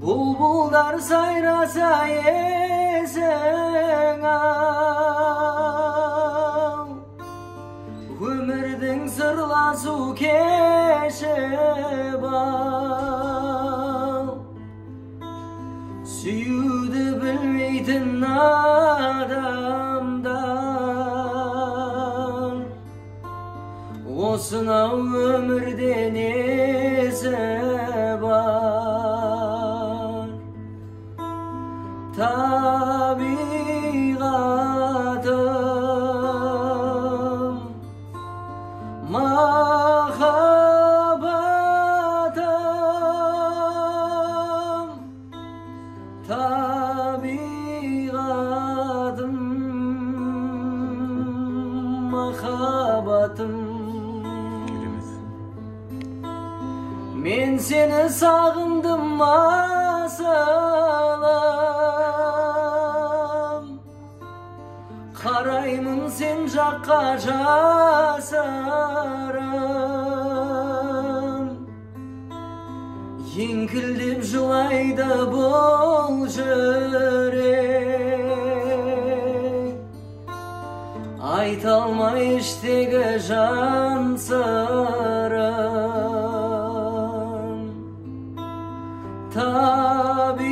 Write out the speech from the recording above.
Бұлбұлдар сайраса есің ау, өмірдің сырласу кеші бар. Сүюді білмейтін адамдар осынау өмірде несі бар? Табиғатым, махаббатым, табиғатым, махаббатым. Керемет. Мен сені сағындым, асылым, қараймын сен жаққа жасырын. Еңкілдеп жылайды бұл жүрек, айта алмай іштегі жан сырын. Табиғатым,